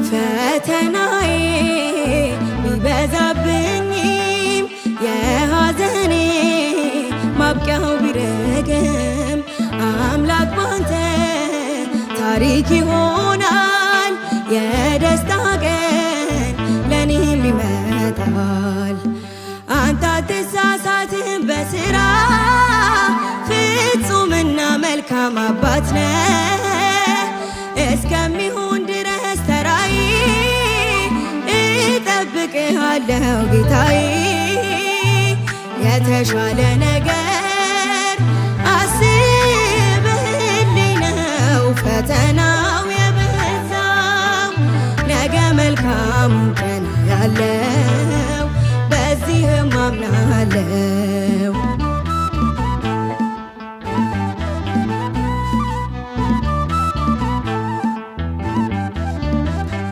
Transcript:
ፈተናዬ ቢበዛብኝም፣ የሐዘኔ ማብቂያው ቢረግም፣ አምላክ ባንተ ታሪክ ይሆናል። የደስታ ቀን ለኔም ይመጣል። አንተ አትሳሳትም በስራ፣ ፍጹምና መልካም አባት ነህ። እስከሚሆን ድረስ ተራዬ እጠብቅሃለሁ ጌታዬ። የተሻለ ነገር አስበህልኝ ነው ፈተናው የበዛው። ነገ መልካሙን ቀን ያለው በዚህም አምናለው።